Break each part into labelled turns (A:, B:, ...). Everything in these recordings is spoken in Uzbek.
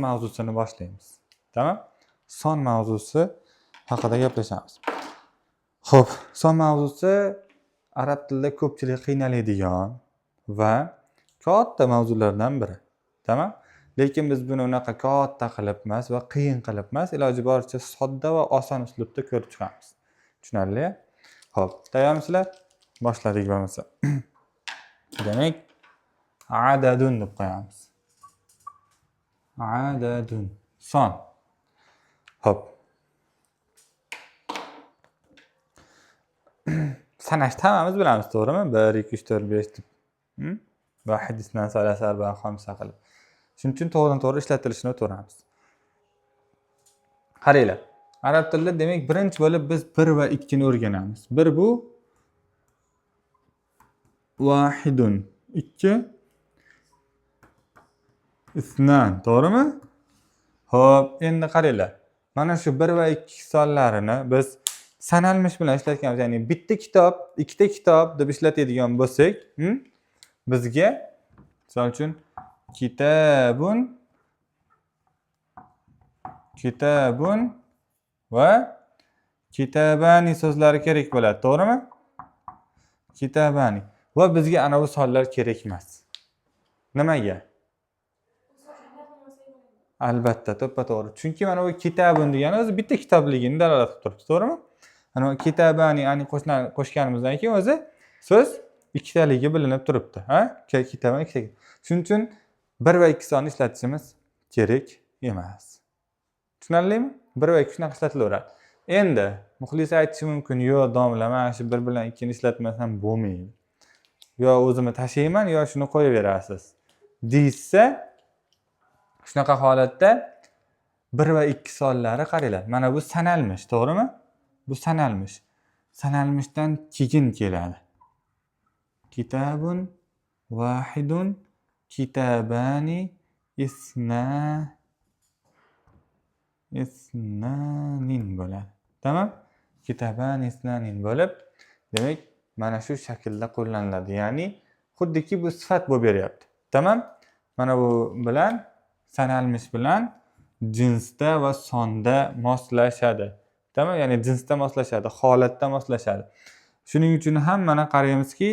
A: Mavzusini boshlaymiz. Tamam? Son mavzusi haqida gaplashamiz. Xo'p, son mavzusi arab tilida ko'pchilik qiynaladigan va katta mavzulardan biri. Tamam? Lekin biz buni unaqa katta qilib emas va qiyin qilib emas, iloji boricha sodda va oson uslubda ko'rib chiqamiz. Tushunarli? Xo'p, tayyormisizlar? Boshladik bo'lmasa. Demak, adadun deb qo'yamiz. Adadun, son. Xo'p. Sanashni hammamiz bilamiz, to'g'rimi? 1 2 3 4 5 deb. Vahid, isnan, salasa, arba, xamsa qilib. Shuning uchun to'g'ridan-to'g'ri ishlatilishini o'tiramiz. Qaranglar. Arab tilida demak birinchi bo'lib biz 1 va 2 ni o'rganamiz. 1 bu vahidun, 2 isnan, to'g'rimi? Xo'p, endi qaranglar. Mana shu 1 va 2 sonlarini biz sanalmish bilan ishlatganmiz. Ya'ni bitta kitob, ikkita kitob deb ishlatadigan bo'lsak, bizga misol uchun kitabun, kitabun va kitabani so'zlari kerak bo'ladi, to'g'rimi? Kitabani. Va bizga ana bu sonlar kerak emas. Nimaga? Albatta, to'ppa-to'g'ri. Chunki mana bu kitabun degani o'zi bitta kitobligini dalolat qilib turibdi, to'g'rimi? Ana bu kitabani ani qo'shganimizdan keyin o'zi so'z ikkitaligi bilinib turibdi, ha? Kitaban ikkita. Shuning uchun 1 va 2 sonni ishlatishimiz kerak emas. Tushunarlimi? 1 va 2 shunaqa ishlatilaveradi. Endi muxlis aytishi mumkin, yo'q domla, mana shu 1 bilan 2 ni ishlatmasam bo'lmaydi. Yo o'zimni tashlayman, yo shuni qo'yaverasiz. Deysa, shunaqa holatda 1 va 2 sonlari qaranglar. Mana bu sanalmish, to'g'rimi? Bu sanalmish. Sanalmishdan keyin keladi. Kitabun, vahidun, kitabani, isnanin bo'ladi. Tamam? Kitabani isnanin bo'lib, demak, mana shu shaklda qo'llaniladi. Ya'ni xuddiki bu sifat bo'lib beryapti. Tamam? Mana bu bilan sanalmish bilan jinsda va sonda moslashadi. Tamam? Ya'ni jinsda moslashadi, holatda moslashadi. Shuning uchun ham mana qaraymizki,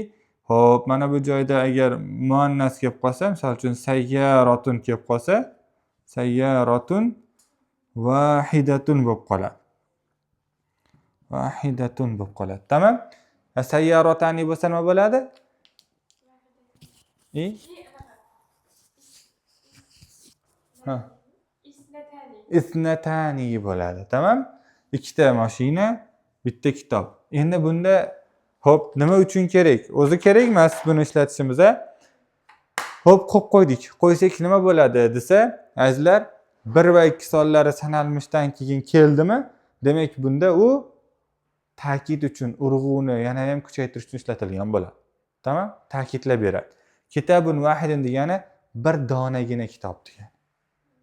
A: xo'p, mana bu joyda agar muannas kelib qolsa, misol uchun sayyaratun kelib qolsa, sayyaratun vahidatun bo'lib qoladi. Vahidatun bo'lib qoladi. Tamam? Sayyaratani bo'lsa nima bo'ladi? Ha. Isnatani bo'ladi. Tamam? Ikkita mashina, bitta kitob. Endi bunda xo'p, nima uchun kerak? O'zi kerak emas buni ishlatishimiz, a? Xo'p, qo'yib qo'ydik. Qo'ysak nima bo'ladi desa, azizlar, 1 va 2 sonlari sanalmishdan keyin keldimi? Demak, bunda u ta'kid uchun, urg'uni yana ham kuchaytirish uchun ishlatilgan bo'ladi. Tamam? Ta'kidlab beradi. Kitabun vahidun degani bir donagina kitob degani.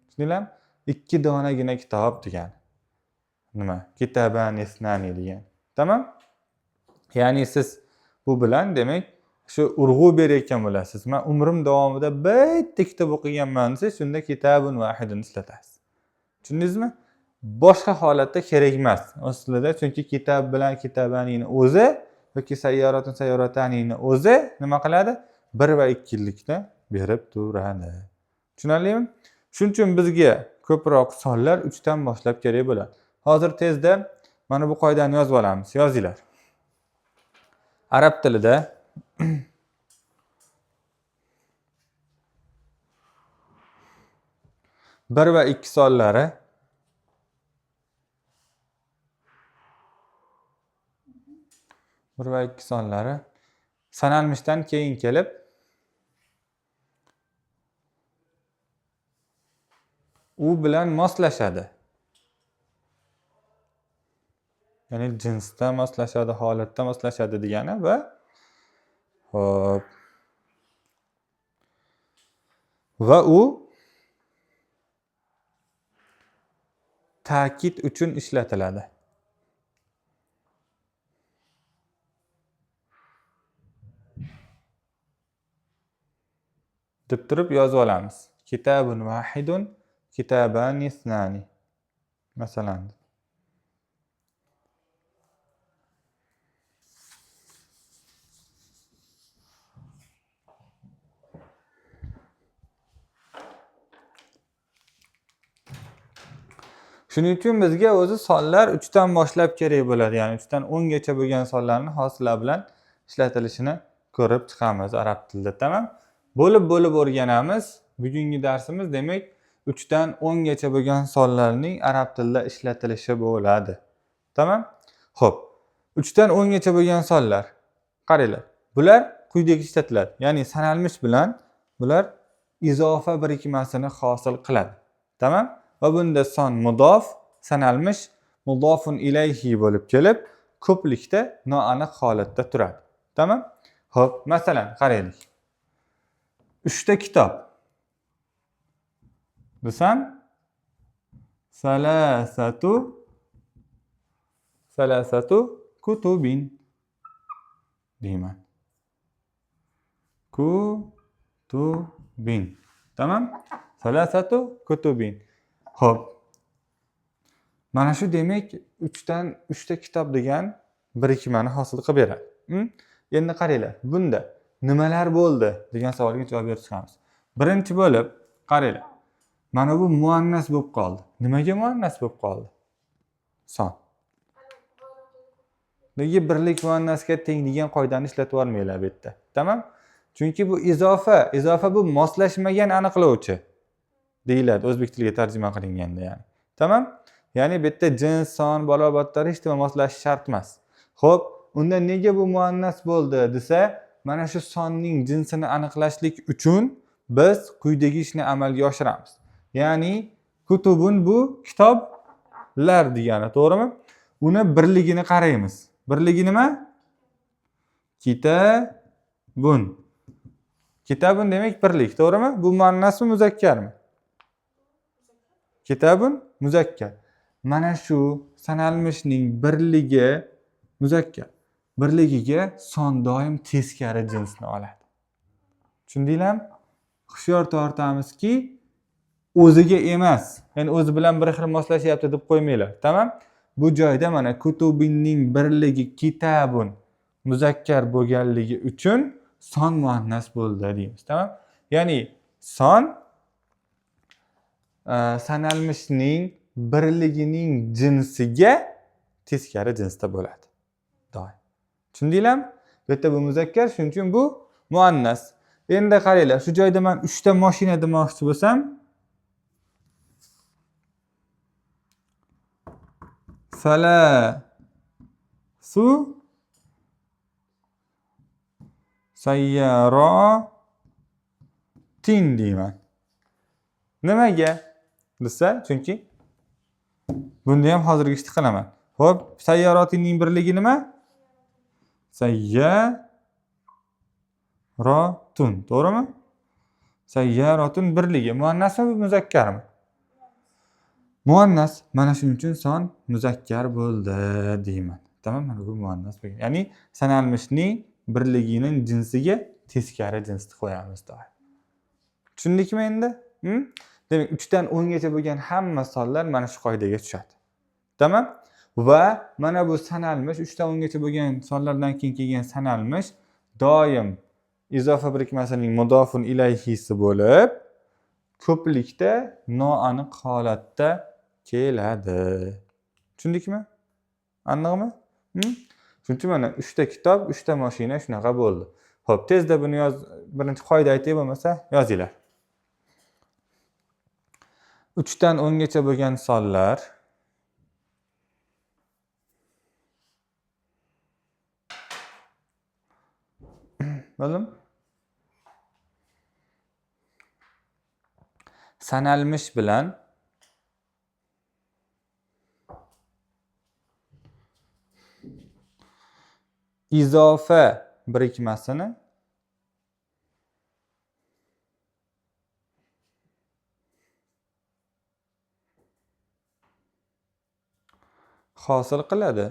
A: Tushundinglarmi? 2 donagina kitob degani. Nima? Kitaban isnani degani. Tamam? Ya'ni siz bu bilan demak shu urg'u berayotgan bo'lasiz. Men umrim davomida bitta kitob o'qiganman desa, shunda kitabun vahidun ishlatasiz. Tushundingizmi? Boshqa holatda kerak emas aslida, chunki kitob bilan kitabanini o'zi yoki sayyoratun sayyoratanini o'zi nima qiladi? 1 va 2likni berib turadi. Tushunarlimi? Shuning uchun bizga ko'proq sonlar 3 dan boshlab kerak bo'ladi. Hozir tezda mana bu qoidani yozib olamiz. Yozinglar. Arab tilida 1 va 2 sonlari sanalmishdan keyin kelib u bilan moslashadi. Ya'ni jinsda moslashadi, holatda moslashadi degani va xo'p, va u ta'kid uchun ishlatiladi. Deb turib yozib olamiz. Kitabun vahidun, Kitabani isnani. Masalan. Shuning uchun bizga o'zi sonlar 3 dan boshlab kerak bo'ladi. Ya'ni 3 dan 10 gacha bo'lgan sonlarni hosillar bilan ishlatilishini ko'rib chiqamiz arab tilida, tamam? Bo'lib-bo'lib o'rganamiz. Bugungi darsimiz demak 3 dan 10 gacha bo'lgan sonlarning arab tilida ishlatilishi bo'ladi. Tamam? Xo'p, 3 dan 10 gacha bo'lgan sonlar. Qaranglar, bular quyidagi ishlatiladi. Ya'ni sanalmish bilan bular izofa birikmasini hosil qiladi. Tamam? Va bunda son mudof, sanalmish mudofun ilayhi bo'lib kelib, ko'plikda noaniq holatda turadi. Tamam? Xo'p, masalan, qaraylik. 3 ta kitob desam, salasatu kutubin deyman. Kutubin. Tamam? Salasatu kutubin. Xo'p. Mana shu demak 3 dan 3 ta kitob degan birikmani hosil qilib beradi. Endi qaranglar, bunda nimalar bo'ldi degan savolga javob berib chiqamiz. Birinchi bo'lib, qaranglar. Mana bu muannas bo'lib qoldi. Nimaga muannas bo'lib qoldi? Son. Nega birlik muannasga teng degan qoidani ishlatib yubormanglar bu yerda. Tamam? Chunki bu izofa, izofa bu moslashmagan aniqlovchi deyiladi o'zbek tiliga tarjima qilinganda, ya'ni. Tamam? Ya'ni bu yerda jins, son, balobatlar hech nima moslashishi shart emas. Xo'p, unda nega bu muannas bo'ldi desa, mana shu sonning jinsini aniqlashlik uchun biz quyidagi ishni amalga oshiramiz. Ya'ni kutubun bu kitoblar degani, to'g'rimi? Uni birligini qaraymiz. Birligi nima? Kitabun. Kitabun demak birlik, to'g'rimi? Bu muannasmi, muzakkarmi? Kitabun muzakkar. Mana shu sanalmishning birligi muzakkar. Birligiga son doim teskari jinsni oladi. Tushundinglarmi? Hushyor tortamizki, o'ziga emas, ya'ni o'zi bilan bir xil moslashyapti deb qo'ymanglar. Tamam? Bu joyda mana kutubinning birligi kitabun muzakkar bo'lganligi uchun son muannas bo'ldi deymiz. Tamam? Ya'ni son sanalmishning birligining jinsiga teskari jinsda bo'ladi. Doim. Tushundinglarmi? Bu yerda bu muzakkar, shuning uchun bu muannas. Endi qaranglar, shu joyda men 3 ta mashina demoqchi bo'lsam, salasu sayyaratin deyman. Nimaga? Desa, chunki bunda ham hozirgi ishni qilaman. Xo'p, sayyarotinning birligi nima? Sayyaratun, to'g'rimi? Sayyaratun birligi muannasmi, muzakkarmi? Muannas. Mana shuning uchun son muzakkar bo'ldi deyman. Tamam, mana bu muannas bo'lgan. Ya'ni sanalmishning birligining jinsiga teskari jinsni qo'yamiz doim. Tushundikmi endi? Demak, 3 dan 10 gacha bo'lgan hamma sonlar mana shu qoidaga tushadi. Tamam? Va mana bu sanalmish 3 dan 10 gacha bo'lgan sonlardan keyin kelgan sanalmish doim izofa birikmasining mudofun ilayhisi bo'lib, ko'plikda noaniq holatda keladi. Tushundikmi? Aniqmi? Shuning uchun mana 3 ta kitob, 3 ta mashina shunaqa bo'ldi. Xo'p, tezda buni yoz, birinchi qoida aytay, bo'lmasa yozinglar. 3 dan 10 gacha bo'lgan sonlar bo'ldimi? Sanalmish bilan izofa birikmasini hosil qiladi.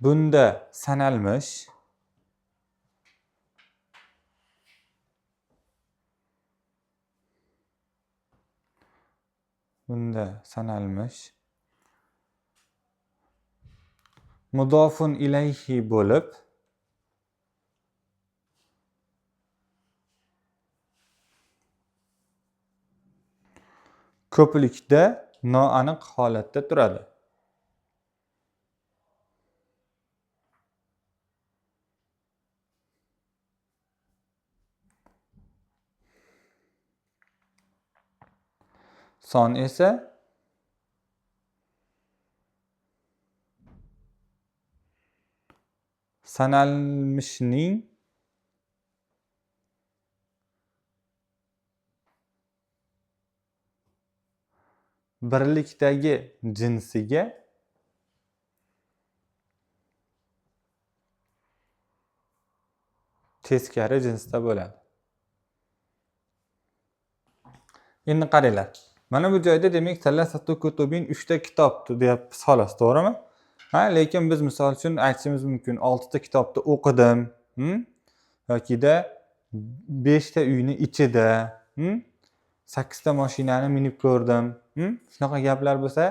A: Bunda sanalmish Bunda sanalmish mudofun ilayhi bo'lib ko'plikda noaniq holatda turadi. Son esa sanalmishning birlikdagi jinsiga teskari jinsda bo'ladi. Endi qaranglar. Mana bu joyda demak salasatu kutubin 3 ta kitob deyapmiz xolos, to'g'rimi? Ha, lekin biz misol uchun aytishimiz mumkin 6 ta kitobni o'qidim, yokida 5 ta uyni ichida, 8 ta mashinani minib ko'rdim. Shunaqa gaplar bo'lsa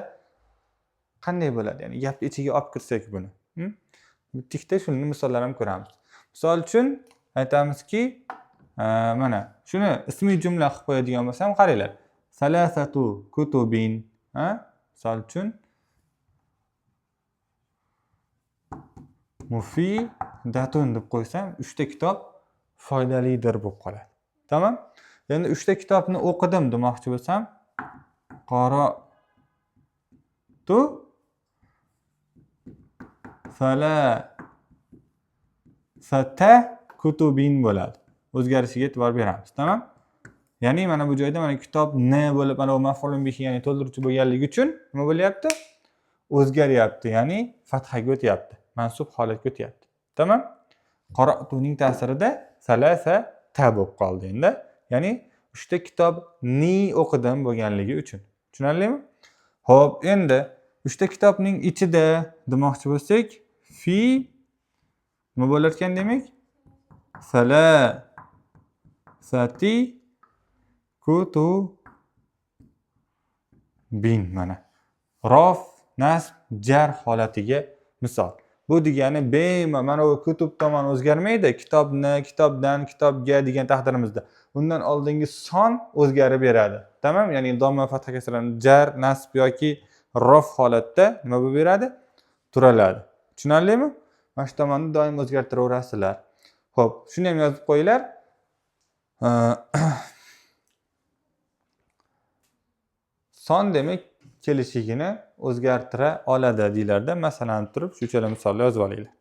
A: qanday bo'ladi? Ya'ni gapni ichiga olib kirsak buni. Bitta shuni misollar ham ko'ramiz. Misol uchun aytamizki, mana shuni ismiy jumla qilib qo'yadigan bo'lsam, qaranglar. Salasatu kutubin, ha? Misol uchun mufidatun deb qo'ysam, 3 ta kitob foydalidir bo'lib qoladi. Tamom? Endi 3 ta kitobni o'qidim demoqchi bo'lsam, qara'tu salasata kutubin bo'ladi. O'zgarishiga e'tibor beramiz, tamom? Ya'ni mana bu joyda mana kitob n bo'lib, mana bu maf'ulun bihi, ya'ni to'ldiruvchi bo'lganligi uchun nima bo'lyapti? O'zgaryapti, ya'ni fathaga o'tyapti, mansub holatga o'tyapti. Tamom? Qara'tuning ta'sirida salasa ta bo'lib qoldi endi. Ya'ni 3 ta kitob ni o'qidim bo'lganligi uchun. Tushunarlimi? Xo'p, endi 3 ta kitobning ichida demoqchi bo'lsak, fi nima bo'lar ekan demak? Salasati kutubin mana. Rof, nasb, jar holatiga misol. Bu degani mana bu kutub tomon o'zgarmaydi, kitobni, kitobdan, kitobga degan taqdirimizda. Undan oldingi son o'zgarib beradi. Tamom? Ya'ni domma fatha kasrani jar, nasb yoki rof holatda nima bo'lib beradi? Turaladi. Tushunarlimi? Mana shu tomonni doim o'zgartiraverasizlar. Xo'p, shuni ham yozib qo'yinglar. Son demak kelishigini o'zgartira oladi deylarda. Masalan turib shu uchala misolni yozib olinglar.